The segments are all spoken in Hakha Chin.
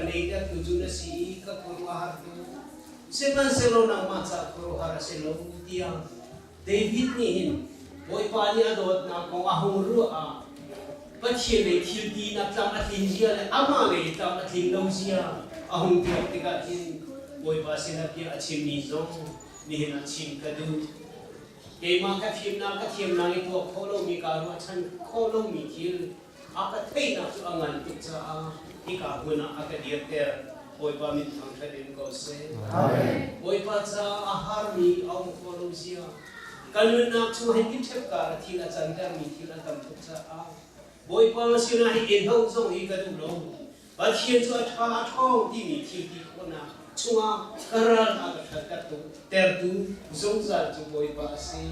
neihtertu cu na si i ka khuaruahhar tu. Sihmanhsehlaw nangmah ca khuaruahhar a si lo tiah David nih hin Bawipa nih a dawtnak kong a hung ruah ah Pathian lei thil tinak tlam a tlin zia le amah lei tlam a tlin lo zia a hung tuak tikah hin Bawipa sinah bia a chimmi zong nihin ah chim ka duh. Keimah ka fimnak ka thiamnak i tuak khawh lomi kaa ruahchan khawh lomi thil a ka theihnak cu a ngan tuk caah hika hmun ah a ka dirter. Bawipa min thangṭhat in ko seh. Amen. Bawipa caah a harmi a um khawh lo zia ka nunnak chung hin ṭhep kar a thil a cantermi thil a tam tuk caah Bawipa sinah hi in ho zong hi ka duh lo. Pathian cu a ṭha a ṭhawng timi thil ti khawhnak chungah ka ral a ka ṭhattertu tertu zungzal cu Bawipa a si.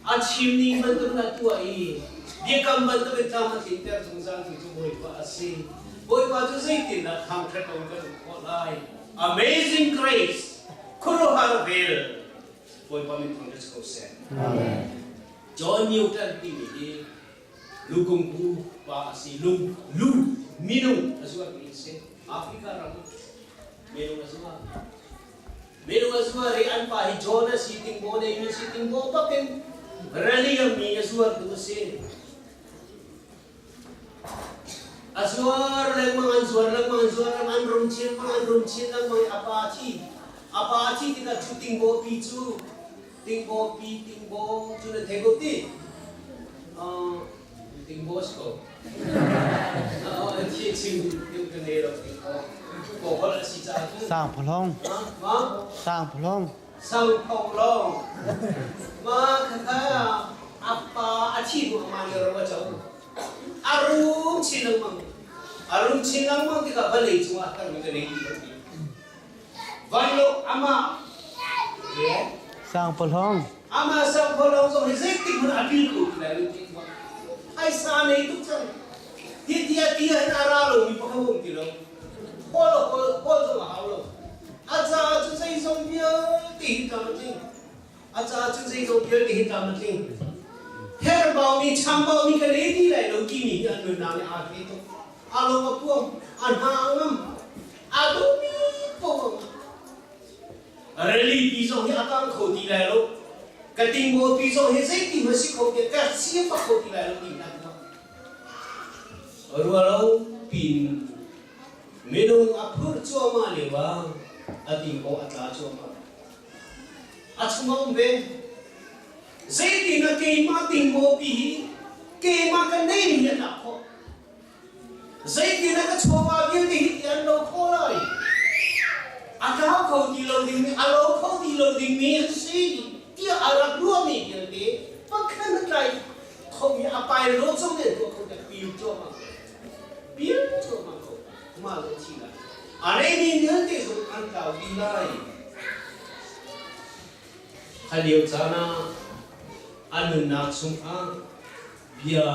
A chim ning bantukin a tuah i biakam bantukin tlam a tlinter zungzaltu cu Bawipa a si. Bawipa cu zeitindah thangṭhat lo kan um khawh lai? Amazing grace, khuaruahhar vel. Bawipa min thangṭhat si ko seh. Amen. John Newton timi hi lukungpu pa a si. Lung, lu, minung a zuarmi a si. Africa ram minung a zuar. Minung a zuar i an pa hi John a si, tingbaw neimi si, tingbaw bakin rally a mi a zuartu a si. A zuar lengmang, an zuar lengmang, an zuar lengmang, an rum chin lengmang, an rum chin lengmang i a pa a thi. A pa a thi tikah cu tingbaw pi cu tingbaw pi tingbaw cu na thei ko ti? Tingbaw si ko. Thi chim ding ka nei lo tingbaw. Kaw holh a si caah cun. Sangphalawng. Ma? Sangphalawng. Sangphalawng. Ma khakha a pa a thi hnu ama nih ro a co. A rum chin lengmang. A rum chin lengmang tikah vawlei cungah kan ka nei ti lo ti. Van lo amah Sangpalawng. Amah sangpalawng zong hi zeitik hmanh a pil kho ti lai lo ti phaisa nei tuk cang. Hi tia tia hin a ra lomi pakhat um ti lo. Hawl hawl zong a hau lo. A caah cu zeizong vialte hi tlam a tling. A caah cu zeizong vialte hi tlam a tling. Herbaumi, chambaumi ka nei ti lai lo timi hi an nunnak nih aa thei tuk. A lung a puam, a hna a ngam, a duhmi paoh a Rally pi zong hi a kang kho ti lai lo. Ka tingbaw pi zong hi zeiti hmanh si kho ti ka si fak kho ti lai lo ti hna tuah. Rualo pin minung a phurh cuahmah lio ah a tingbaw a tla cuahmah. A chung a um ve. Zeitin ah keimah tingbaw pi hi keimah ka neimi hi a tlak khawh. Zeitin ah ka chawva vialte hi ti an lo khawh lai? A tlau kho ti lo dingmi, a lo kho ti lo dingmi an si tiah a rak ruahmi vialte pakhat a tlai khomi a pai lo zong nih an tuah kho tiah pil cuahmah ko. Pil cuahmah ko. Mah le thi lai. A reimi vialte zong an tlau dih lai. Kha lio caan ah a nunnak chungah bia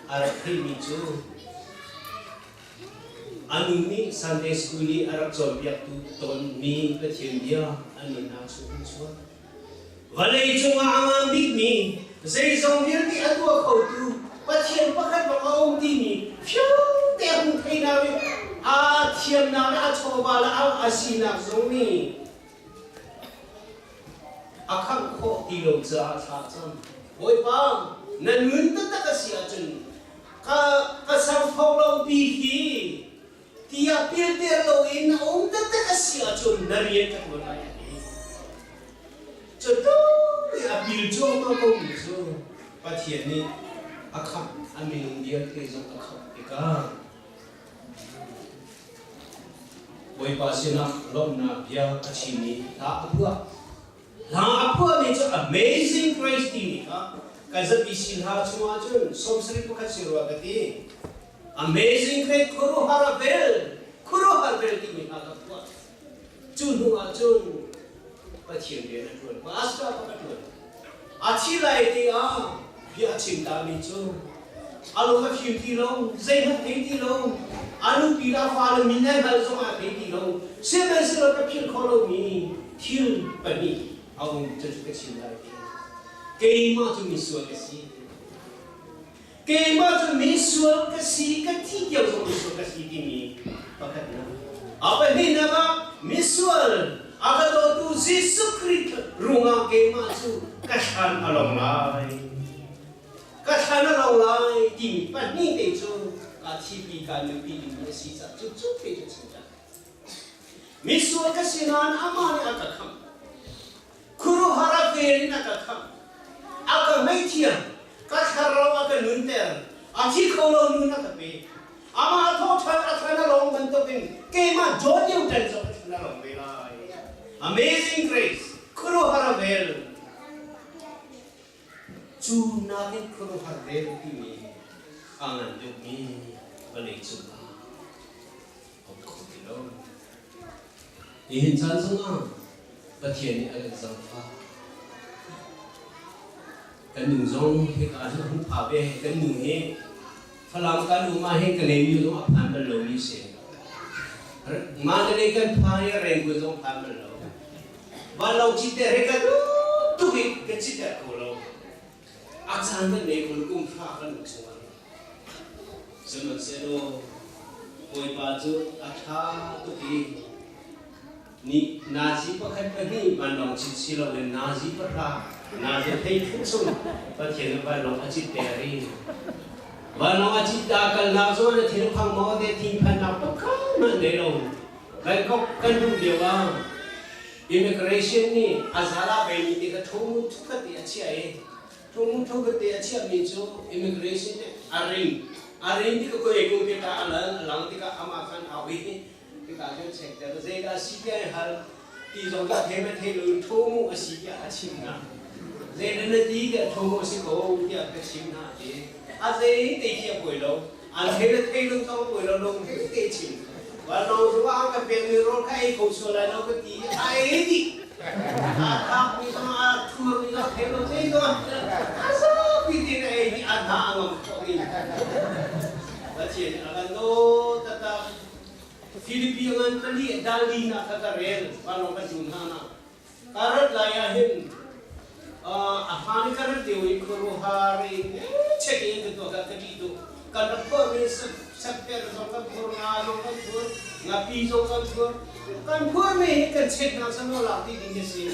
a rak theihmi cu a nu nih Sunday School i a rak cawnpiaktu tawnmi Pathian bia a nunnak chung in chuak. Vawlei cungah a ngan bikmi zeizong vialte a tuah khotu Pathian pakhat bak a um timi fiang te a hung theinak i a thiamnak le a chawva le a sinak zong nih A khangh khawh ti lo caah thla a cam. Bawipa, na nun taktak a si ahcun ka ka sangphawlawngpi hi tiah pilter loin a um taktak a si ahcun na rian ka ṭuan lai a ti. Cu i a pil cuahmah komi cu Pathian nih a khamh, a minung vialte zong a khamh tikah Bawipa sinah lawmhnak bia a chim i hla a phuah. Hla a phuahmi cu Amazing Grace timi kha kan ZBC hla chungah cun 71 si rua ka ti. Amazing Grace khuaruahhar a vel, khuaruahhar vel timi hla ka phuah. Cu hnu ah cun Pathian rian a ṭuan. Pastor bak a ṭuan. A thi lai te ah bia a chim tami cu a lung a fim ti lo, zeihmanh thei ti lo, a nupi le a fale min le hngal zong ah thei ti lo. Sihmanhsehlaw ka philh khawh lomi thil pahnih a um cucu ka chim lai ti. Keimah cu misual ka si. Keimah cu misual ka si, ka thi tiang zong misual ka si timi pakhatnak. A pahnihnak ah misual a ka dawtu Jesuh Khrih ruangah keimah cu ka thlan a long lai. Ka thlan a long lai timi pahnih te cu kaa thipi kaa nupi dingmi a si caah cucu te cu chim cang. Misual ka si nain amah nih a ka khamh. Khuaruahhar a vel in a ka khamh. A ka ngaihthiam. Ka thlarau a ka nunter. A thi kho lo nun a ka pe. Amah a thawhṭhan a thlan a lawng bantukin keimah John Newton zong a thlan a lawng ve lai. Amazing Grace, khuaruahhar a vel. Cu nakin khuaruahhar vel timi a ngan deuhmi vawlei cungah a um kho ti lo. Nihin caan zongah Pathian nih a kan zaangfah. Kan nu zong hika ah hin a hung pha ve. Kan nu hi Falam kan um ah hin Kalaymyo zong a phan bal lomi si. Mandalay kan phan i Rangoon zong phan bal lo. Vanlawng cite he kan tuk i kan citer kho lo. A caan kan nei kho kum hra kan um chungah. Sihmanhsehlaw Bawipa cu a ṭha tuk i nih nazi pakhat pahnih vanlawng cit si loin nazi pahra nazi thei thum chung Pathian nih vanlawng a citter i vanlawng a cit ta kalnak zawn a thinphang maw te thinphannak pakhat hmanh nei lo. Bangkok kan luh lio ah immigration nih a zala beimi te kha thu thukhat i a chiah i thu thukhat te a chiahmi cu immigration nih a ring a ring ti ka koi kung te ta a lan a lang tikah amah khan au i tikah kan check ter zeidah si tiah i hal ti zong ka thei ma thei lo thu mu a si tiah a chim hna. Zei na ti tiah thu mu a si ko tiah ka chim hna ti a zei te khi a poi lo. An thei le thei lo zong poi lo lung thei te chim. Vanlawng zung ah ka pekmi rawl kha ei kho sual lai lo ka ti a ei dih. A thakmi zong a thurmi zong thei lo zei zong a zapi tein a ei dih a hna a ngam khawh ni. Pathian a kan dawt taktak. Filipi ngan pali dali na kha ka rel vanlawng kan tum hna na. Ka rat lai ah hin a hmaan ka rat lio i khuaruahhar in check in ka tuah ka ka ṭih tuk. Kan rak phuahmi sapher zong kan phur, nga zong kan phur, ngapi zong kan phur. Kan phurmi hi kan check hna sanaw lak dih ding a si.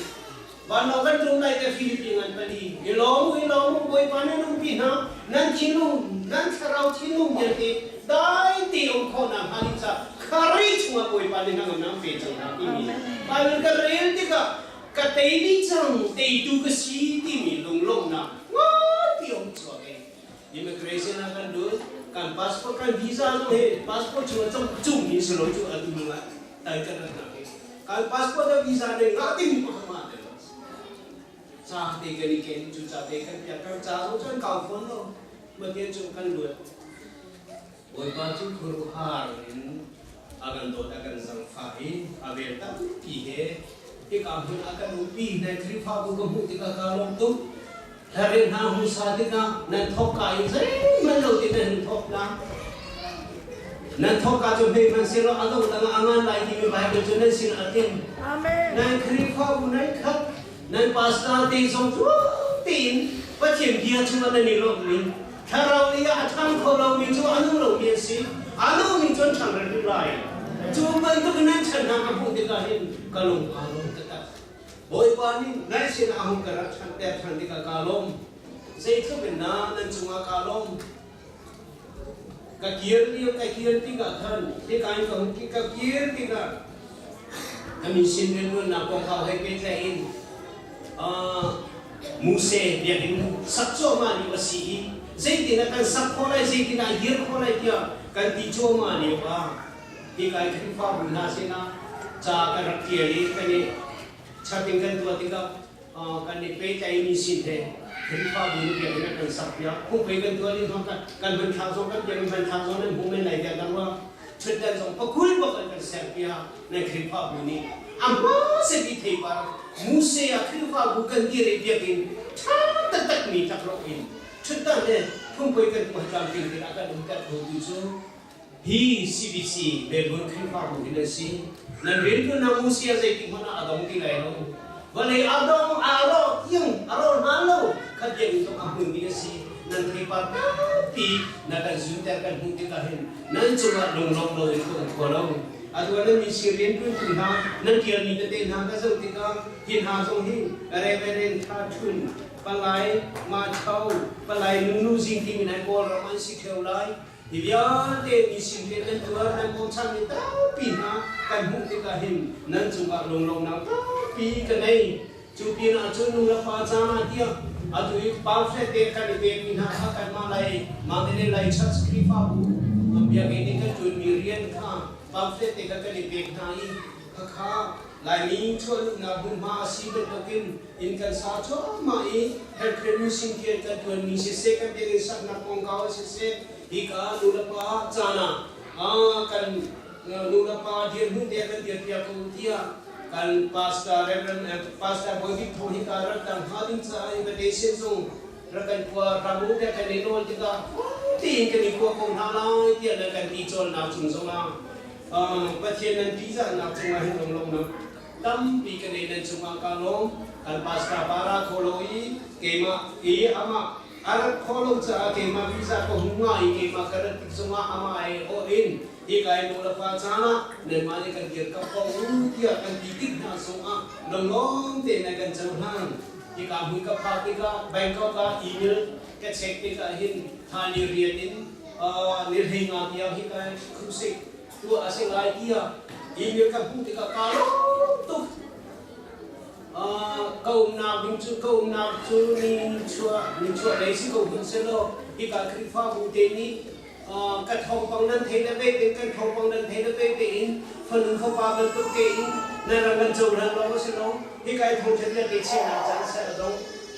Vanlawng kan tum lai te Philippine ngan pali. I lawm u, i lawm u, Bawipa nan umpi hna, nan thinlung, nan thlarau thinlung vialte dai te um khawhnak hnga ding caah Kharih chungah Bawipa nih hnangamnak pe cang hna timi Bible ka rel tikah ka tei dih cang, teitu ka si timi lunglawmhnak nganpi a hung chuak i immigration ah kan lut, kan passport kan visa zong hi passport chungah cang cung mi si lo cu atu nung ah tai kan rat nak hi kan passport le visa nei ngah ding pakhat mah te lo ca te kan i ken cu ca te kan piak kan ca zong cu an kau fawn lo Pathian cu kan luat. Bawipa cu khuaruahhar in a kan dawt, a kan zangfah i a vel tampi he hika hmun ah kan umpi. Nan Khrihfabu ka hmuh tikah kaa lawm tuk. Hlarel hna hmusa tikah nan thawkka in zeihmanh lo ti nan hun thawk na. Nan thawkka cu hme hmanh sehlaw a dongh dang ah a ngan lai timi Baibal cu nan sin a tling. Amen. Nan Khrihfabu nan khat, nan pastor te zong tuak tein Pathian bia chungah nan i lawmh ning Thlarau lei ah a ṭhang kho lomi cu a nung lomi an si. A nungmi cu an ṭhang rih lai. Cu bantuk in nan chan hna ka hmuh tikah hin ka lung aa lawm taktak. Bawipa nih nan sinah a hung ka rak ṭhanter ṭhan tikah kaa lawm. Zeitluk in dah nan cungah kaa lawm. Ka kir lio ka kir tikah khan hika in ka hung ka kir tikah ka min sin rianṭuannak kongkau he pehtlaih in Muse biakinn sak cuahmah lio a si i zeitin ah kan sak khawh lai, zeitin ah dir khawh lai tiah kan ti cuahmah lio ah hika i Khrihfabu hna sinah ca kan rak ṭial i kan i chat in kan tuah tikah kan i pehtlaimi sin he Khrihfabu nih biakinn a kan sakpiak. Phungphei kan tuah ding zong kan hmanthlak zong kan biakinn hmanthlak zong nan hmu men lai tiah kan ruah. Ṭhutdan zong pakul bak an kan serpiak nan Khrihfabu nih. A hmasa bik theipar Muse ah Khrihfabu kan dir i biakinn ṭha taktakmi tlakrawh in ṭhutdan le phungphei kan tuah tlamtling tein a kan umter khotu cu hi CBC Melbourne Khrihfabu hi nan si. Nan rianṭuannak Muse ah zeitik hmanh ah a dong ti lai lo. Vawlei a dong a rawh tiang a rawh hlan lo kha biakinn zong a hmunmi a si. Nan theipar tampi na kan zunter kan hmuh tikah hin nan cungah lunglawm loin ka um kho lo. Atu ah nan mission rianṭuantu hna nan ṭialmi tete hna ka zoh tikah hi hna zong hi Reverend Tha Htun, Palai Ma Cho, Palai Nunu Zing timi hna Kawlram an si ṭheo lai. Hi vialte mission rian nan ṭuan nan bawmchanmi tampi hna kan hmuh tikah hin nan cungah lunglawmhnak tampi ka ngei. Cu pinah cun nu le pa caan ah tiah atu i pamphlet te kan i pekmi hna kha kanmah lei Mandalay Lai Church Khrihfabu biakinn i kan ṭuanmi rian kha pamphlet te kha kan i pek hna i khakha Laimi chuahluhnak hmunhma a si bantukin inn kan sa cuahmah i healthcare nursing care kan ṭuanmi siseh kan biakinn saknak kongkau ah siseh hika nu le pa caan ah kan nu le pa dirhmun te kan dirpiak ko tiah kan pastor Reverend Pastor Bawi Bik Thawng hi ka rak tang hnga ding caah invitation zong rak kan kua ramu te kan i nawl tikah tein kan i kua ko hna lai tiah na kan ti cawlnak cung zongah Pathian nan tihzahnak cungah hin lunglawmhnak tampi ka nei. Nan cungah ka lawm. Kan pastor para kho lo i keimah i amah a rat khawh lo caah keimah visa ka hmu nga i keimah ka rat tik zongah amah ai awh in hika i nu le pa caan ah nanmah nih kan dirkamh ko u tiah kan ti tik hna zongah lunglawm tein nan kan cohlan. Hika hmun ka phak tikah Bangkok ah email ka check tikah hin thani rian in ni hlei nga tiang hika crusade tuah a si lai tiah email ka hmuh tikah kaa lawm tuk. Ka umnak ding cu ka umnak cu nichuah nichuah lei si ko hmanh sehlaw hika Khrihfabu te nih ka thawngpang nan thei le ve te kan thawngpang nan thei le ve tein fanu fapa bantuk tein nan rak kan cohlan lawng a si lo. Hika i thawngṭha bia te chimnak caan ser zong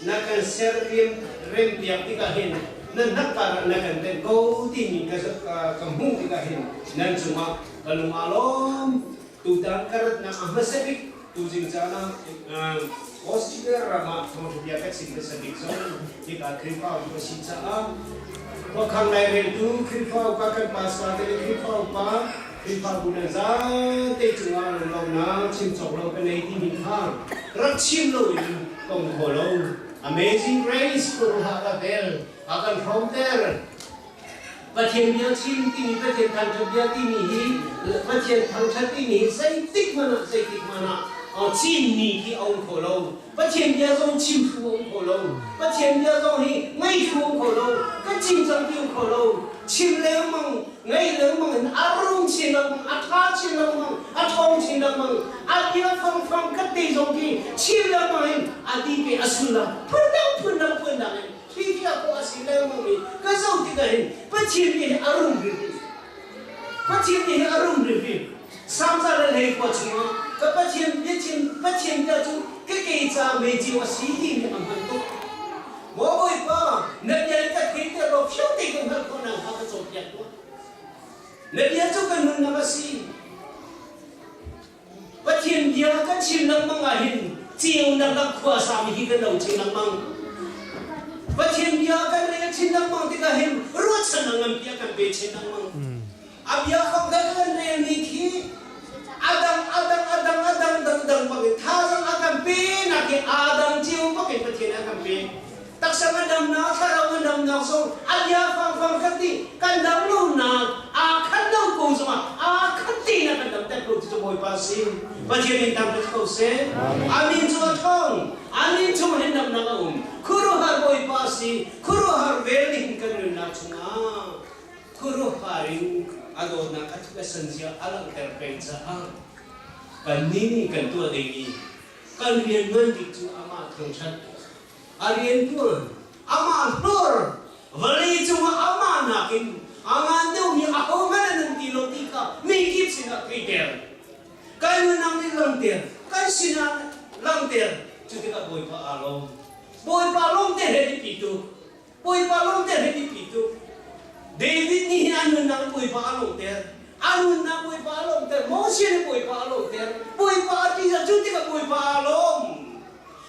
na kan ser rem rem piak tikah hin nan hnakkar ah na kan tenh ko timi ka ka hmuh tikah hin nan cungah ka lung aa lawm. Tutan ka ratnak a hmasa bik tuzing caan ah Australia ram ah thawngṭha ka chim hmasa bik zong hika Khrihfa upa si caah khuakhang laireltu Khrihfa upa kan pastor te le Khrihfa upa Khrihfabu nan zate cungah lunglawmhnak chim cawk lo ka nei timi kha rak chim loin kong kho lo. Amazing Grace khuaruahhar a vel a kan hrawmter. Pathian bia chim timi Pathian thangṭhat bia timi hi Pathian thangṭhat timi hi zeitik hmanh ah zeitik hmanh ah chinmi khi a um kho lo. Pathian bia zong chim thlu a um kho lo. Pathian bia zong hi ngei thlu a um kho lo. Ka chim cang ti um kho lo. Chim lengmang, ngei lengmang in a rum chin lengmang, a ṭha chin lengmang, a ṭhawng chin lengmang, a bia fangfang khat te zong khi chim lengmang in a ti pe a sullam phundang phundang phundang in Hrifiah ko a si lengmang i ka zoh tikah hin Pathian nih hin a rum hrimhrim. Pathian nih hin a rum hrimhrim. Samza le leikua chungah ka Pathian biachim Pathian bia cu ka ke ca meicio a si timi a hman tuk. Maw Bawipa, na bia in ka theiter law fiang tein ka hngalh khawh nakhnga ka cawnpiak tuah. Na bia cu ka nunnak a si. Pathian bia kan chim lengmang ah hin ceunak lam khua sami hi kan lo chin lengmang. Pathian bia kan rel chin lengmang tikah hin ruahchannak nganpi a kan pe chin lengmang. A bia kong kan kan relmi khi adang adang adang adang dang dang bangin thazaang a kan pe nak hi adang cio bakin Pathian a kan pe. Taksa ngandamnak, thlarau ngandamnak zong a bia fangfang khat nih kan dam lonak aa khat lo ko zongah aa khat tein a kan damter ko ti cu Bawipa a si. Pathian in dam ko seh. Amin cu a ṭhawng. Amin chung hin damnak a um. Khuaruahhar Bawipa a si. Khuaruahhar vel nih hin kan nunnak chungah khuaruahhar in a dawtnak a thuk a san zia a langhter peng caah kannih nih kan tuah dingmi kan rian ngan bik cu amah thangṭhat A rianṭuan, amah hlor, vawlei cungah amah nakin a ngan deuhmi ahohmanh an um ti lo ti kha mi kip sinah theihter. Kan nunnak nih langhter, kan sinah langhter. Cu tikah Bawipa aa lawm. Bawipa lawmter he biapi tuk. Bawipa lawmter he biapi tuk. David nih hin a nunnak in Bawipa a lawmter. A nunnak Bawipa a lawmter. Moses nih Bawipa a lawmter. Bawipa a ṭihzah cu tikah Bawipa aa lawm.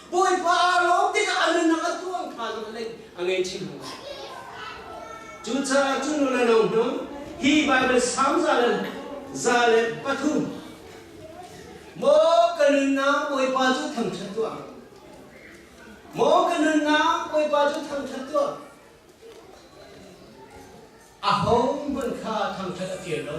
Bawipa aa lawm tikah a nunnak a tuang ṭha zong a ngei chin hna. Cucaah cu nu le no hna, hi Baibal Salm 103 Maw ka nunnak Bawipa cu thangṭhat tuah. Maw ka nunnak Bawipa cu thangṭhat tuah. Ahohmanh kha thangṭhat a fial lo.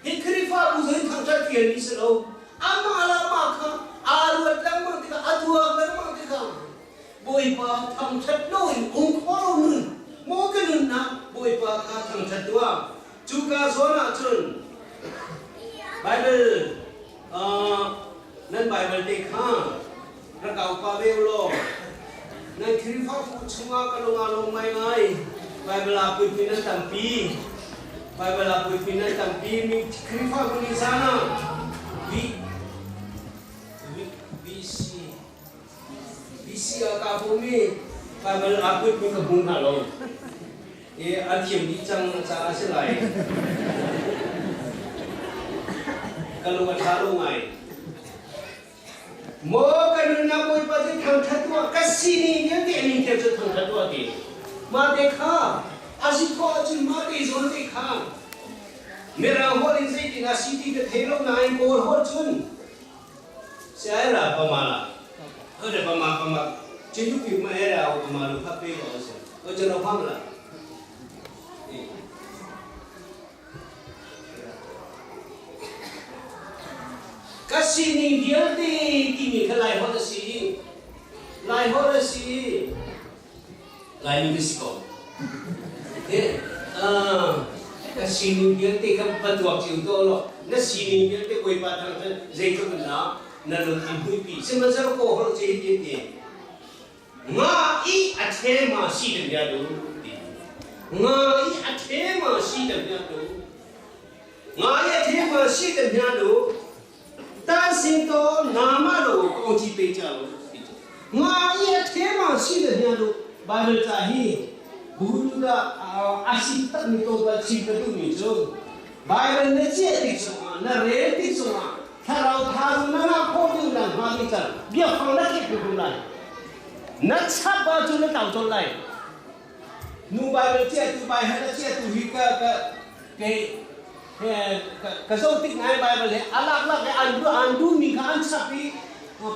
Hi Khrihfabu zong in thangṭhat fialmi si lo. Amah le amah kha aa ruat lengmang tikah a tuak lengmang tikah Bawipa thangṭhat loin um khawh lo nun maw ka nunnak Bawipa kha thangṭhat tuah. Cuka zawn ah cun Bible nan Bible te kha rak au pa ve u law nan Khrihfabu chungah ka lung aa lawm ngaingai. Bible ah puipui nan tampi. Bible ah puipui nan tampi. Mi Khrihfabu nih zan ah V VC VC ah ka bumi Bible ah puipui ka hmu hna lo. I a thiam dih cang caah a si lai. Ka lung a ṭha lo ngai. Maw ka nunnak Bawipa cu thangṭhat tuah, ka sining vialte a min tiang cu thangṭhat tuah ti. Mah te kha a si khawh ahcun mah te zawn te kha Mirang holh in zeitin a si ti ka thei lo nain Kawl holh cun Saya pamala. Ode pama pama. Cintu pi ma era o pama lu kha pe ko se. O chalo pham la. Ka sining vialte timi kha Laiholh a si. Laiholh a si. Laimi ka si ko. Ka sining vialte kha va tuak cio tuah law na sining vialte Bawipa thang zeitluk in dah na lung an hmuipi. Sihmanhsehlaw kaw holh cu hitin ti. Nga i a ṭhema si kan bia du ti. Nga i a ṭhema si kan bia du. Nga i a ṭhema si kan bia du. Tan sing to nama lo ko chi pe cha lo ti. Nga i a ṭhema si kan bia du. Bible ca hi budu da a si tak mi to bal chim ka duh mi cu Bible na chiah tik chungah na rel tik chungah thlarau thazaang na ngah khawh ding na hnga ding can biafang na theih hrimhrim lai. Na chap ahcun na tlau colh lai. Nu Bible chiahtu Bible a chiahtu hi ka ka kei ka zoh tik ngai Bible he a lak lak he an duh an duhmi kha an chap i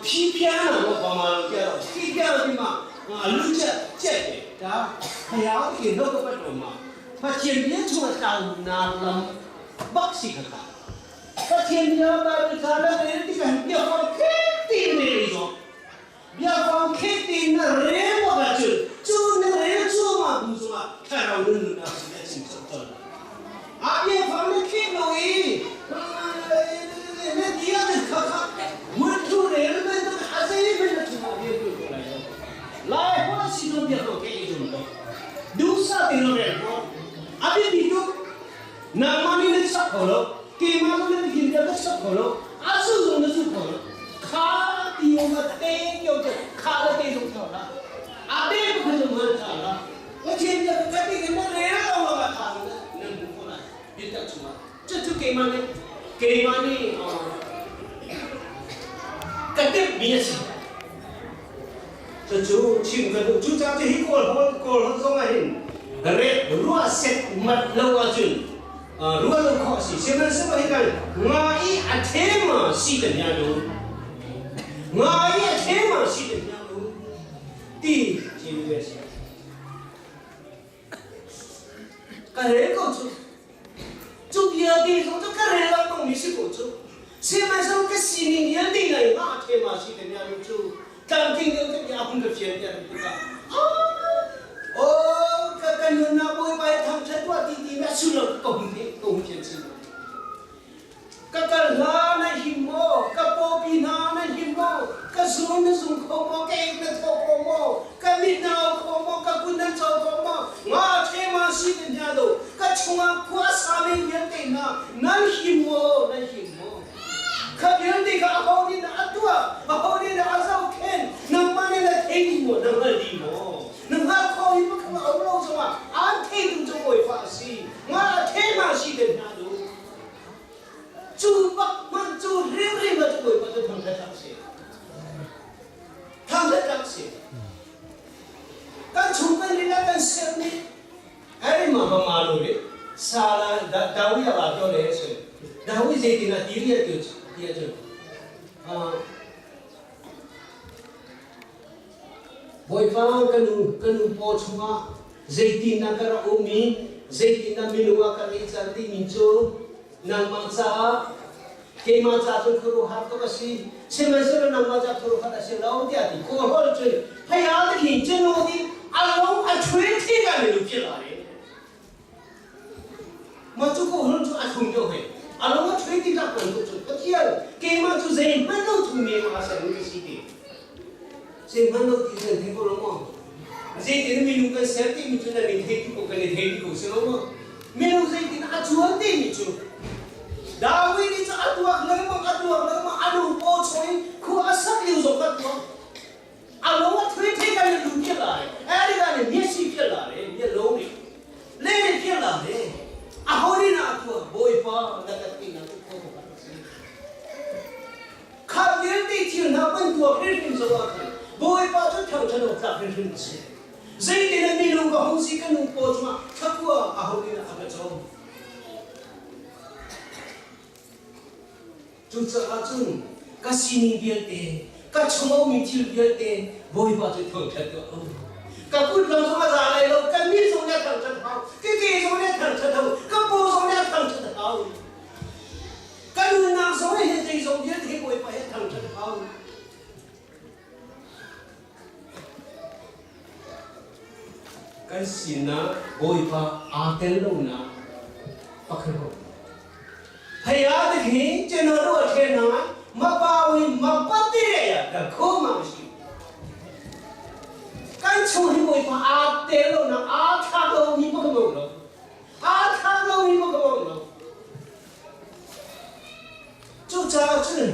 phi phiang lo pa ma lo kia lo phi phiang ti ma lu chia chia te ta hayao ki no ka pat ma Pathian bia chungah tlau na lam bak si kha ka Pathian bia Bible ca na rel tikah biafang khek ti na rel zo biafang khek ti na rel bak ahcun cu na rel cuahmah bu zongah thlarau nun nunnak sin a chim chap colh a biafang na khek lo i na dia na kha kha mutlu rel bantuk a zei hmanh na chungah rian tuan ko lai lo lai hol si zong biafang khek i zum ko duhsah tein rel ko a biapi tuk Nangmah nih na chap kho lo, keimah zong na hin ka chap kho lo, a zu zong na zu kho lo. Kha ti um a te kio cu kha le te zong tha la. A te bu kha zong han tha la. Pathian bia ka ti in na rel lo la tha na nan bu kho lai. Biatak chungah. Cu cu keimah nih keimah nih ka timh mi a si. Cucu chim ka duh. Cucaah cu hi Kawl holh Kawl holh zong ah hin re ruah set mat lo ahcun ruah lo khawh a si. Sihmanhsehlaw hi kan nga i a thema si kan hia lu. Nga i a thema si kan hia lu. Ti chim ve si. Ka rel ko cu. Cu bia te zong cu ka rel lengmang mi si ko cu. Sihmanhsehlaw ka sining vialte ngai ma a thema si te nia cu tlamtling deuh te bia a hun ka fian ter tikah oh ka ka nunnak Bawipa i thangṭhat tuah ti ti na sullam ka hun theih ka hun fian chin. Ka kal hna na him maw? Ka pawpi hna na him maw? Ka zung na zung kho maw? Ka ek na thawh kho maw? Ka mit na au kho maw? Ka kut nan cawl kho maw? Nga ṭhema si na hna lo. Ka chungah khua sa mi vialte hna nan him maw? Nan him maw? Kha vialte kha aho nih dah a tuah? Aho nih dah a zohkhenh? Nangmah nih na thei dih maw? Na hngal dih maw? Na hngal kho hi pakhat a um lo zongah aan theitu cu Bawipa a si. Nga ṭhema si te hna lu. Cu bak hmanh cu hrimhrim ah cu Bawipa cu thangṭhat hlah sih. Thangṭhat hlah sih. Kan chung kan lila kan sermi ai ma ba ma lo le sala Dawi a ba to le se Dawi zeitin a ti ria tu ti ahcun Bawipa ka nu ka nu paw chungah zeitin dah ka rak um i zeitin dah minung ah ka rak i cal timi cu. Nangmah caah keimah caah cun khuaruahhar tuk a si. Sihmanhsehlaw nangmah caah khuaruahhar a si lo tiah a ti. Kawlhawl cun phaya te khi cun di a lung a ṭhui thi ka mi lu phil ai. Mah cu kawlhawl cu a thlum deuh he. A lung a ṭhui ti tak bantuk cun Pathian keimah cu zeihmanh lo thumi ma ser mi si ti. Zeihmanh lo ti cun thei ko lo maw? Zeitin minung kan ser timi cu nan in thei ti ko kan i thei ti ko si lo maw? Minung zeitin a cuan timi cu David nih cu a tuak lengmang a tuak lengmang a lung paw chung in khua a sak lio zong kan tuak. A lung a thui thei kan in lu phial lai. Erika nih mi si phial lai, mi lo nih. Le nih phial lai. A ho nih na a tuah Bawipa na ka ti na tu kho ko si. Kha vialte thil hna kan tuah hrimhrim zong ah khan Bawipa cu thangṭhat awk tlak hrimhrim a si. Zeitin ah minung ka hung si ka nu paw cungah thlakua aho nih dah a ka cawm? Cucaah cun ka sining vialte, ka chung a ummi thil vialte Bawipa cu thangṭhat tuah u. Ka kut lawng zong a za lai lo, ka mit zong nih a thangṭhat hau, ka ke zong nih a thangṭhat hau, ka paw zong nih a thangṭhat hau. Ka nunnak zong he zeizong vialte hi Bawipa he thangṭhat hau. Kan sinah Bawipa aa tel lonak pakhat ko. Hei a te khi cheno ru a then na ma pa wi ma pa ti re ya da kho ma shi. Kan chung hi Bawipa aa tel lonak aa thla lo mi pa ko lo. Aa thla lo mi pa ko lo. Cucaah cun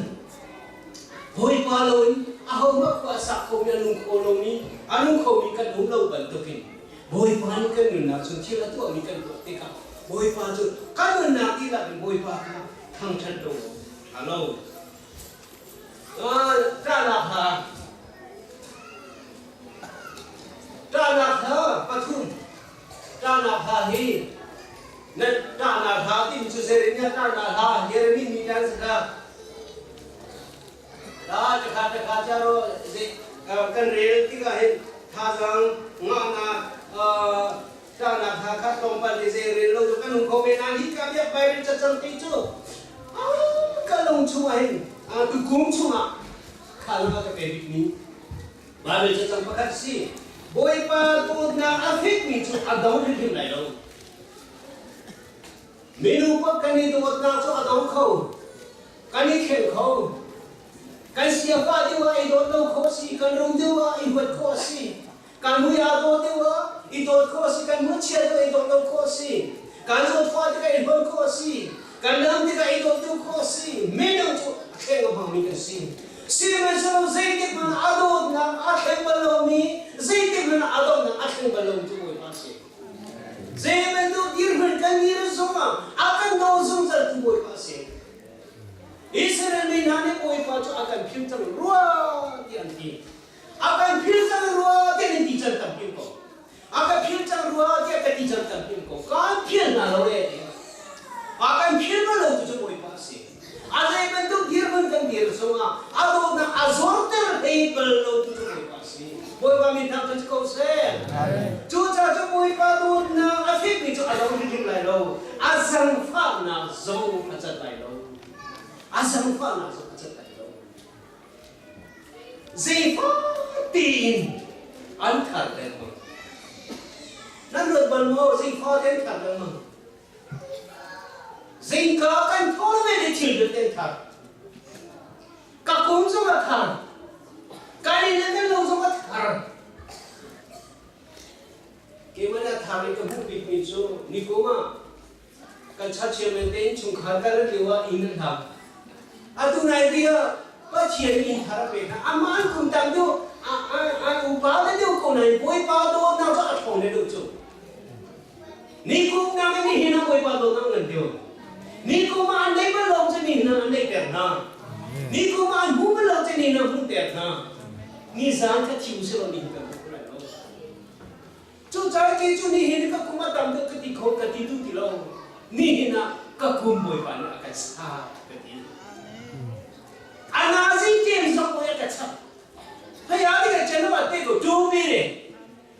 Bawipa loin ahohmah khua a sak khomi a nung kho lomi a nung khomi kan um lo bantukin Bawipa nih kan nunnak chung thil a tuahmi kan tuah tikah Bawipa cu kan nunnak dihlak in Bawipa kha thangṭhat lo a lo. Ṭahnak hla Ṭahnak hla pathum Ṭahnak hla hi na ṭahnak hla timi cu Jeremiah ṭahnak hla Jeremiah mi dan saka la takha takha charo kan rel tikah hin thazang ngahnak ṭahnak hla kha tlawmpal te zei rel lo cu kan um kho men nain hi ka biak Bible cacang ti cu ka lung chungah hin tukum chungah kha lung a ka pe bikmi Bible cacang pakhat si. Bawipa dawtnak a fekmi cu a dong hrimhrim lai lo. Minu pak kan i dawtnak cu a dong kho. Kan i thleng kho. Kan siafa deuh ah i dawt lo kho a si, kan rum deuh ah i huat kho a si. Kan mui aa dawt deuh ah i dawt kho a si, kan mui chia deuh ah i dawt lo kho a si. Kan zawtfah tikah i hlonh kho a si. Kan dam tikah i dawt deuh kho a si. Minung cu a thleng a hmangmi kan si. Sihmanhsehlaw zeitik hmanh a dawtnak a thleng bal lomi, zeitik hmanh a dawtnak a thleng bal lomi cu Bawipa a si. Zei bantuk dirhmun kan dir zongah a kan daw zungzaltu Bawipa a si. Israel mi hna nih Bawipa cu a kan philh cang rua tiah an ti. A kan philh cang rua tiah an ti cang tampi ko. A ka philh cang rua tiah ka ti cang tampi ko. Kaan philh hna lo e ti. A kan philh bal lo tu cu Bawipa a si. A zei bantuk dirhmun kan dir zongah a dawtnak a zorter hlei bal lo tu cu Bawipa a si. Bawipa min thangṭhat si ko seh. Cucaah cu Bawipa dawtnak a fekmi cu a lo hrimhrim lai lo. A zangfahnak zong a cat lai lo. A zangfahnak zong a cat lai lo. Zeifah tiin an thar lengmang. Nan ruat bal maw zeifah te an thar lengmang? Zingka kan thawl ve le thil vialte an thar. Ka kum zong a thar. Kan inn le kan lo zong a thar. Keimah nih a thar i ka hmuh bikmi cu nikum ah Kan chachiamen te innchungkhar kan rat lio ah inn an hlam. Atu nai ti ah Pathian inn thar a pek hna. Amah an kum tam deuh, an upa le deuh ko nain Bawipa dawtnak cu a ṭhawng le deuh cu. Nikum nak in nihin ah Bawipa dawtnak ngan deuh. Nikum ah an neih bal lo cu nihin ah an neihter hna. Nikum ah an hmu bal lo cu nihin ah hmuhter hna. Nizan kha thi usih law nihin kan hmu lai lo. Cucaah kei cu nihin ka kum a tam deuh ka ti kho ka ti duh ti lo. Nihin ah ka kum Bawipa nih a kan sa ka ti. A nazi kem zong a ka chap. Hei a ti ka chen ma te ko tu bi re.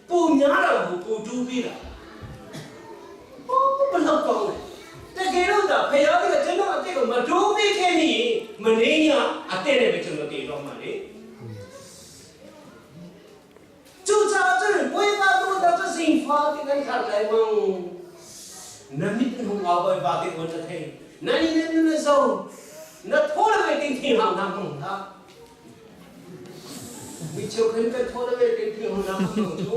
Pu nya ra bu pu tu bi ra. Oh, ba lo ko. Te ke lo da hei a ti ka Mania a te le be chun te ro ma le. Cucaah cun Bawipa tu ta cu zingfa ti kan thar lai mang. Na mit in hung au Bawipa ti on na thei. Na ni na na zo. Na thaw le ve ting thi hang hang hang ha. Mi cheu khan kan thaw le ve ting thi hang hang hang cu.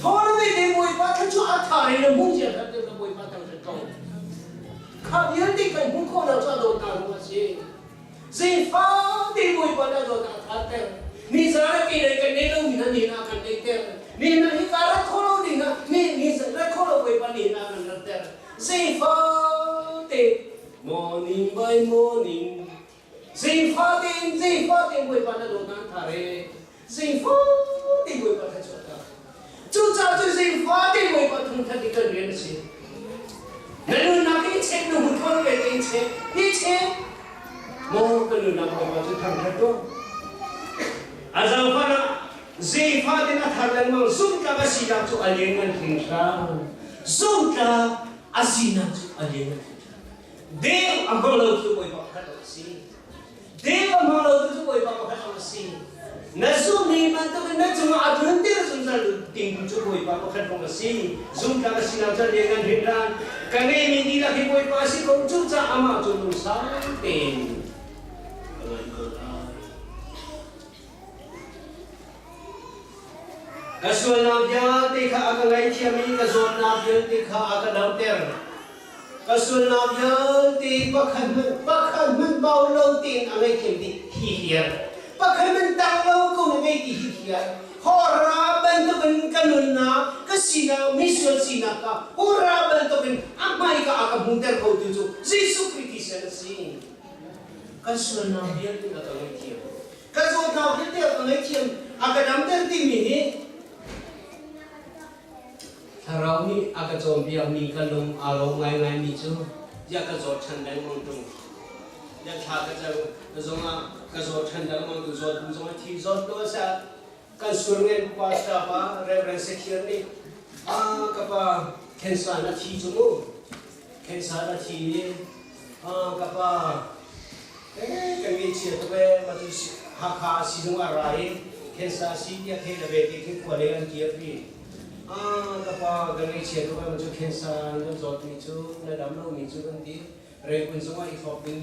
Thaw le ve ting Bawipa khan cu a tha re na hung sia khan te Bawipa tang se ko. Kha vialte kan hung kho lo cu a dawt na hung a si. Zeifate Bawipa nih a dawt a thatter. Ni zan a ke lei kan nei lomi hna ni a kan neihter. Ni hna hi ka rat kho lo ding ah ni ni rat kho lo Bawipa ni hna kan ratter. Zeifate morning by morning zeifate in zeifate Bawipa na dawt nan tha re. Zeifate Bawipa kha chuah ta. Cucaah cu zeifate Bawipa thangthat i kan rian a si. Na nunnak hi chek na hun thawn ve te chek hi chek maw ka nunnak Bawipa cu thangthat tuah. A zaangfah ah zeifate na thar lengmang zumtlak a sinak cu a lianngan hringhran. Zumtlak a sinak cu a lianngan hringhran. Deu a hmang lo cu Bawipa pakhat a si. Deu a hmang lo cu Bawipa pakhat a si. Na zummi bantukin na cungah a tlunter zungzal ding cu Bawipa pakhat lawng a si. Zumtlak a si lo cun lianngan hrinhran. Ka ngeihmi dihlak hi Bawipa a si ko cucaah amah cu lungsau tein ka ngan ko lai. Ka sualnak vialte kha a ka ngaihthiam i ka zawtnak vialte kha a ka damter. Ka sualnak vialte pakhat hmanh pakhat hmanh bau lo tein a ngaihthiam dih hi hiar. Pakhat hmanh tang lo ko na ngei ti hi hiar. Hawra bantukin ka nunnak, ka sinak, misual sinak kha hawra bantukin a hmaika a ka hmuhter khotu cu Jesuh Khrih thisen a si. Kan sualnak vialte a ka ngaihthiam. Ka zawtnak vialte a ka ngaihthiam, a ka damter timi hi Thlarau nih a ka cawnpiakmi ka lung aa lawm ngaingaimi cu tiah ka zawt ṭhan lengmang ṭung. Tiah thla ka cam zongah ka zawt ṭhan lengmang tu zawt bu zong a thi zawt lo a si ah kan surngen pastor pa Reverend Sekhian nih a ka pa cancer na thi cu mu cancer na thi i a ka pa eh kan ngaihchia tuk ee mah cu Hakha sizung ah ra i cancer si tiah theih le ve ti khi khua lei an kir pi ah ka pa kan ngaihchia tuk ee mah cu cancer na zawtmi cu na dam lomi cu kan ti Reikun zongah i thlop ding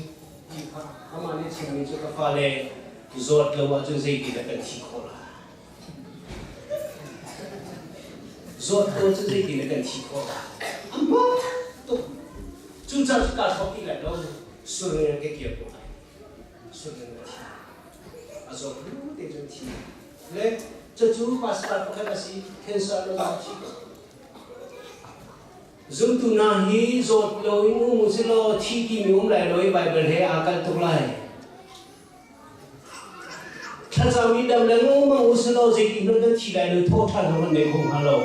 ti kha amah nih chimmi cu ka fale zawt lo ahcun zeiti dah kan thi khawh lai zawt lo cu zeitin dah kan thi khawh lai amah tuk cucaah cu kaa thlop ti lai lo sureng ka kir ko lai sureng ka thi a zawt lu te cun thi le cucu pastor pakhat a si cancer lo thi ko Zumtu hna hi zawt loin um u silaw thi timi um lai lo i Baibal he aa kalh tuk lai. Thlacam i dam lengmang u silaw zeitik hmanh kan thi lai lo thawhṭhan zong kan nei kho hnga lo.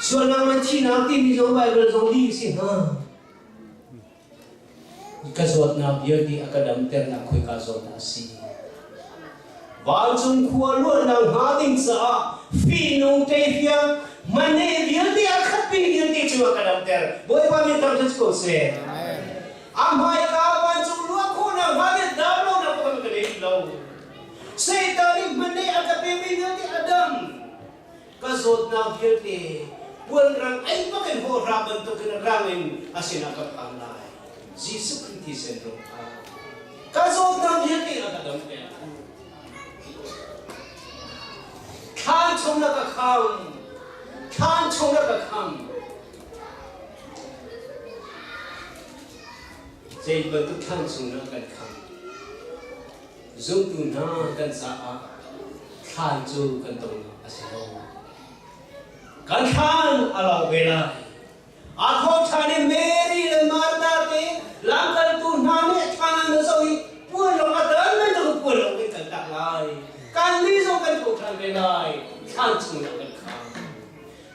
Sualnak man thinak timi zong Baibal zong lih a si hnga. Ka zawtnak vialte a ka damternak khoika zawn dah a si? Vancung khua luatnak hnga ding caah fihnung ṭeifiang mane vialte a khatmi vialte cu a ka damter. Bawipa min thangṭhat ko seh. A hmaika vancung luah khawhnak hnga ding dam lonak pakhat ka nei lo. Satan nih mane a ka pemi vialte a dam. Ka zawtnak vialte puanrang ei bakin hawhra bantukin rang in a sinah ka phan lai. Jesuh Khrih thisen ruangah ka zawtnak vialte a ka damter. Thlan chung na ka kham. Thlan chung na ka kham. Zei bantuk thlan chung na kan kham. Zumtu hna kan caah thlan cu kan tongnak a si lo. Kan thlan a lo ve lai. A tho ṭhan i Mary le Martha te lamkaltu hna nih thlan an zoh i puan lawng a dan bantuk puan lawng in kan tak lai. Kannih zong kan tho ṭhan ve lai. Thlan chungah kan kham.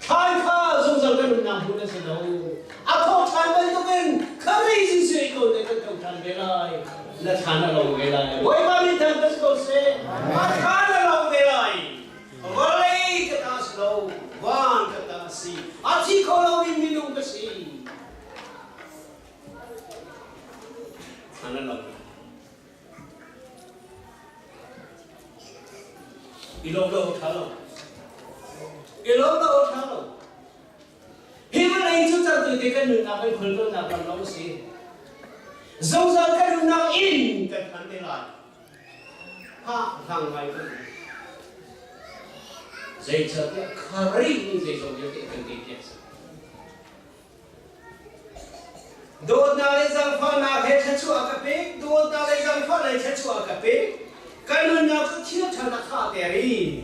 Thlan kha zungzal kan nunnak hmun a si lo. A thawhṭhan bantukin Khrih Jesuh i ko te kan thawhṭhan ve lai. Na thlan a lo ve lai. Bawipa min thang ka si ko seh. A thlan a lo ve lai. Vawlei ka ta si lo, van ka ta si. A thi kho lomi minung ka si. Hana lo. I lawm lo tha lo. I lawm lo tha lo. Hi vawlei cu cangtu te kan nunnak kan khualtlawnnak ram lawng a si. Zungzal kan nunnak in kan phan te lai. Ha hlang ngai kan um. Zeicahtiah Khrih nih zeizong vialte a kan pek si. Dawtnak le zaangfahnak he thluachuah ka pek, dawtnak le zaangfahnak he thluachuah ka pek. Ka nunnak cu thil ṭha na khahter i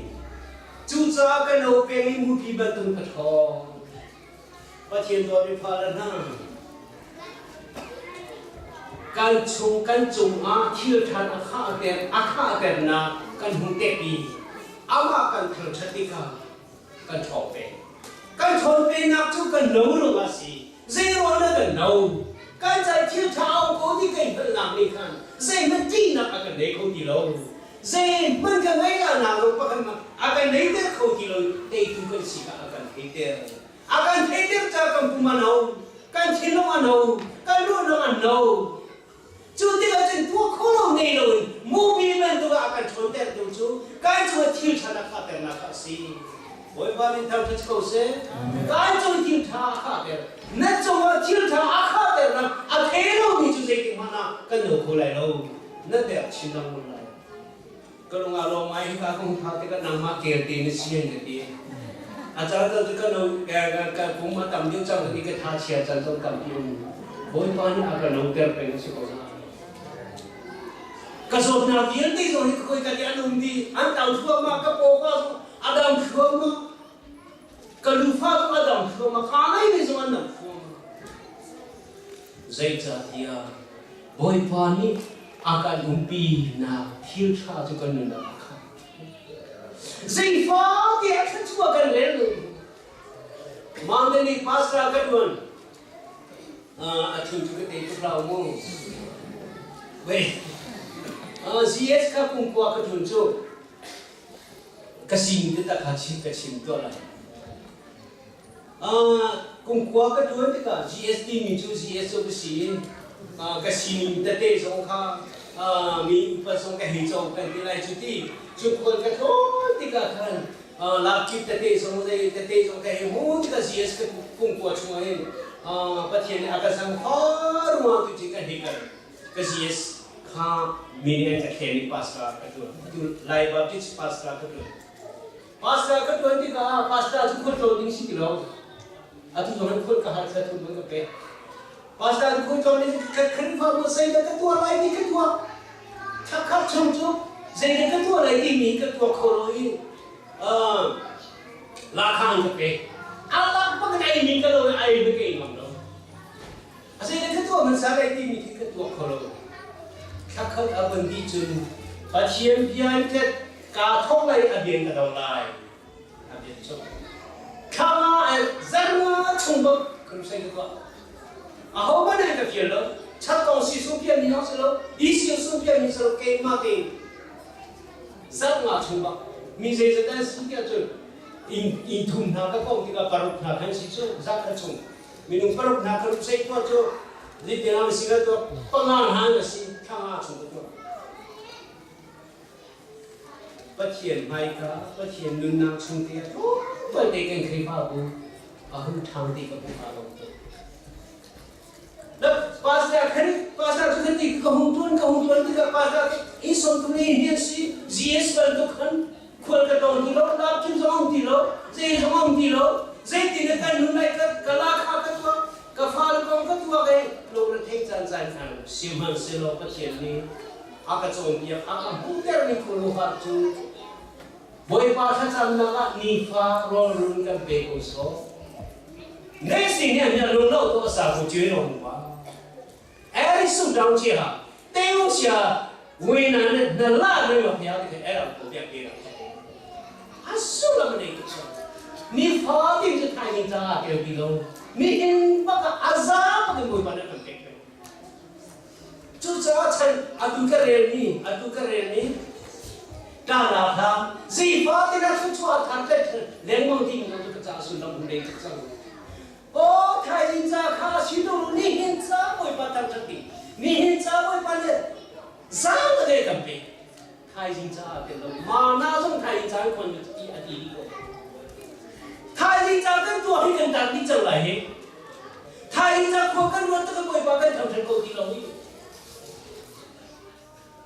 cucaah ka no peng i mupi bantuk ka ṭhawng. Pathian dawtmi fale hna, kan chung kan cungah thil ṭha a khahter a khahternak kan hung tek i amah kan thangṭhat tikah kan ṭhawng peng. Kan ṭhawn pennak cu kan no ruangah a si. Zeiruang dah kan no? Kan cai thil ṭha a um ko ti kan hngalhnak nih khan zeihmanh ṭihnak a kan nei kho ti lo. Zeihmanh kan ngeih nak zong pakhat hmanh a kan neiter kho ti lo teitu kan si kha a kan theiter. A kan theiter caah kan pum a no, kan thinlung a no, kan ruahnak a no. Cu tikah cun tuah kho lo nei loin movie bantuk ah a kan ṭhawntertu cu kan cungah thil ṭha a khahternak kha a si. Bawipa min thangṭhat ko seh. Kan cung thil ṭha a khahter. Na cungah thil ṭha a khahternak a thei lomi cu zeitik hmanh ah kan no kho lai lo. Na der chin lengmang lai. Ka lung aa lawm ngai hika ka hung phak tikah nangmah kel te na si an ka ti. A caan caan cu ka no ka kum a tam deuh cang i ka tha chia caan zong tampi um. Bawipa nih a ka noter peng a si ko na. Ka zawtnak vialte zong hi ka koi ka nih an um dih. An tang thluahmah, ka paw ka zong a dam thluahmah. Ka lufa zong a dam thluahmah, ka ngei mi zong an dam thluahmah. Zeicahtiah Bawipa nih a kan umpinak thil ṭha cu kan nunnak a khat. Zeifate a thluachuah kan rel lo. Mandani pastor ka ṭuan. A thu cu ka te tuk lo mu. Wei. GS kha kumkua ka ṭuan cu ka sin te tak kha chim ka chim tuah lai. Kumkhua ka ṭuan tikah GS timi cu GS cu ka si i ka sining tete zong kha mi upat zong ka hei co kan ti lai cu ti. Cu khual ka tlawn tikah khan lakkip tete zong zei tete zong ka hei hmuh tikah GS ka kumkhua chungah hin Pathian nih a ka zangfah ruang tu cu ka hei kal. Ka GS kha mi nih an ka thlen i pastor ka ṭuan. Atu Lai Baptist pastor ka ṭuan. Pastor ka ṭuan tikah pastor cu khualtlawn ding si ti lo. Atu zong hin khual ka hal thla thum ka pek. Pastor cu khualtlawn ding ka Khrihfabu zeidah ka tuah lai ti ka tuah. Thakhat chung cu zeidah ka tuah lai timi ka tuah kho lo i lahkhang ka pek. A lak bak in ei mi ka lo i ei ka ei ngam lo. A zeidah ka tuah hmasa lai timi khi ka tuah kho lo. Thlakhat a vun dih cun Pathian bia in tlet kaa thawk lai a bian ka do lai. A bian cu. Thla zarnga chung bak crusade ka tuah. Aho hmanh ka fial lo. Chat kong si sung pian mi si lo, isi sung pian mi si lo, keimah tein zarnga chung bak mi zeizat an si tiah cun inn thum hna ka kong tikah paruk hna khan si cu zarkhat chung minung paruk hna kha sei tuah cu zeitin ah si tuah panga hna na si thla nga chung ka tuah Pathian hmaika Pathian nunnak chung te ah tlawmpal te kan Khrihfabu a hun ṭhang ti ka hmuh hna lo Pastor khan pastor cu kan ti ka hung tuan ka hung tuan tikah pastor in som tu ni hi si GS bantuk khan khual ka tong ti lo lap kim zong um ti lo zei zong um ti lo zeitin na kan nun lai ka ka la kha ka tuah ka fale kong ka tuah i lungre thei caan caan khan sihmanhsehlaw Pathian nih a ka cawnpiak a ka hmuhter mi khuaruahhar cu Bawipa thlacamnak ah nifa rawlrun kan pe ko sawh ne si nih an lung lo to sa ko chui ro wa eri su dang chi ha teu sia wei na na la ne ma pya ti era ko pya ke ra a su lam nei tu sa ni fa tin chu thai ning cha ke ti lo ni hin baka aza pa ke mui pa na kan pe Cucaah chan atu ka relmi atu ka relmi ka la hla zeifa te na thluachuah thar te lengmang ti mi ka ca sullam hung nei tuk cang. Aw thaizing ca kha si tu nihin ca Bawipa thangṭhat ding nihin ca Bawipa Thaizing caah tel lo. Mana zong thaizing ca in khon ti a ti dih ko. Thaizing ca kan tuah hi kan tan dih cang lai hi. Thaizing ca khua kan ruat tak Bawipa kan thangṭhat ko ti lo hi.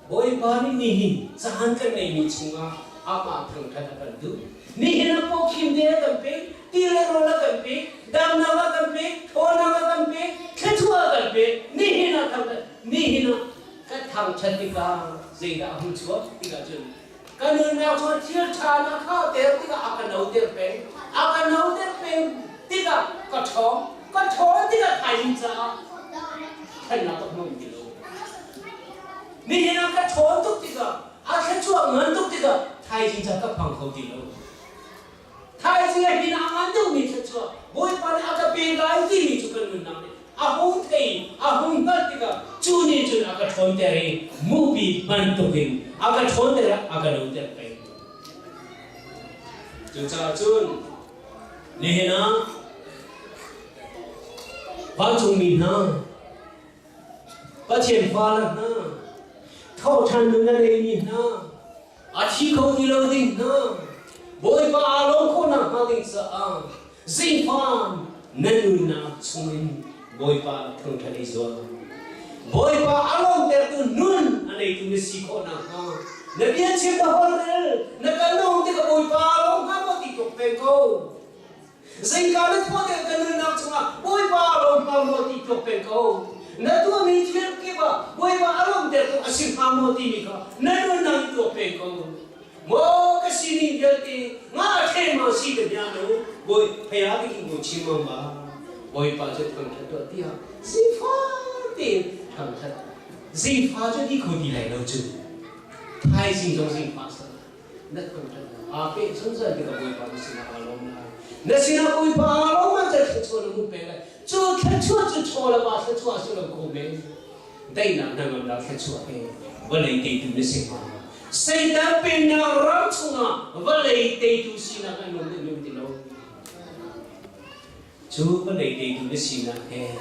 Bawipa nih nihin caan kan ngeimi chungah amah thangṭhat a kan duh. Nihin ah pawkhim te a kan pek, ti le rawl a kan pek, damnak a kan pek, ṭhawnnak a kan pek, thluachuah a kan pek. Nihin ah thangṭhat, nihin ah ka thangṭhat tikah zeidah a hung chuak tikah cun ka nunnak cu thil ṭha na kha ter tikah a ka noter peng, a ka noter peng tikah ka ṭhawng, ka ṭhawn tikah thaizing caah ṭhatnak ka hmu ti lo. Nihin ah ka ṭhawn tuk tikah, a thluachuah ngan tuk tikah thaizing ca ka phang kho ti lo. Thaizing ah hin a ngan deuhmi thluachuah Bawipa nih a ka pe lai timi cu kan nunnak nih a hung thei, a hung hngalh tikah cu nih cun a ka ṭhawnter i mupi bantukin a ka ṭhawnter ah a ka noter peng. Cucaah cun nihin ah vancungmi hna Pathian fale hna, thawhṭhan nun a neimi hna, a thi kho ti lo ding hna, Bawipa aa lawm khawhnak hnga ding caah zingfan na nunnak chungin Bawipa thangṭhat i zuam. Bawipa a lawmtertu nun a neitu na si khawh nakhnga na biachim na holhrel na kal na um tikah Bawipa aa lawm hnga maw ti tuk peng ko. Zeika na tuah deuh ka nunnak chungah Bawipa a lawm hnga maw ti tuak peng ko. Na tuahmi thil kip ah Bawipa a lawmter tu a si hnga maw timi kha na nunnak in tuak peng ko. Maw ka sining vialte nga a ṭhen ma si ka hna no Bawi phaya te king ko chim mang ba Bawipa cu thangṭhat tuah tiah zifa tein thangṭhat zifa cu ti kho ti lai lo cu thaizing zong zingfa sa na thangṭhat aa peh zungzal tikah Bawipa na sinah aa lawm lai. Na sinah Bawipa aa lawm ah cun thluachuah na hmuh peng lai. Cu thluachuah cu chaw le va thluachuah a si lo kho men. Daihnak hnangamnak thluachuah he vawlei teitu na si hnga. Satan pennak ram chungah vawlei teitu sinak an um um ti lo. Cu vawlei teitu na sinak he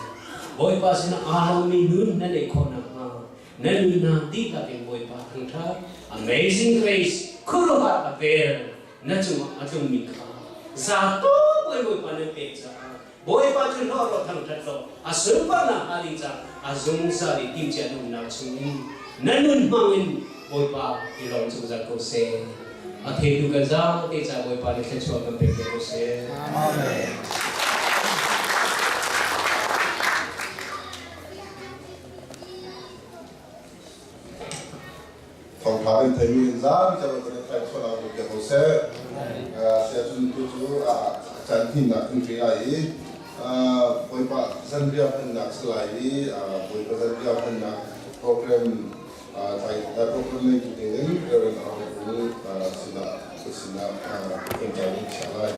Bawipa sinah aa lawmmi nun na neih khawh nakhnga na nunnak dihlak in Bawipa thangṭhat Amazing Grace khuaruahhar a vel na cungah a tlungmi kha zato bawi Bawipa nan pek caah Bawipa cu hlawh law thangṭhat law a sunparnak hnga ding caah a zungzal i timhcia na umnak chungin na nun hmangin Bawipa i lawm zungzal ko seh. A theitu kan zaangte ca Bawipa nih thluachuah kan pek ko seh. Amen. Thawngtha in theimi in zapi ca kan i thlai chuah lo piak ko seh. Sia cun tu cu a caan hninnak kan ṭi lai i Bawipa zanriah hmannak si lai i Bawipa zanriah hmannak program program nei tu dingin Reverend Arnold sinah sinah kan caan in chiah lai.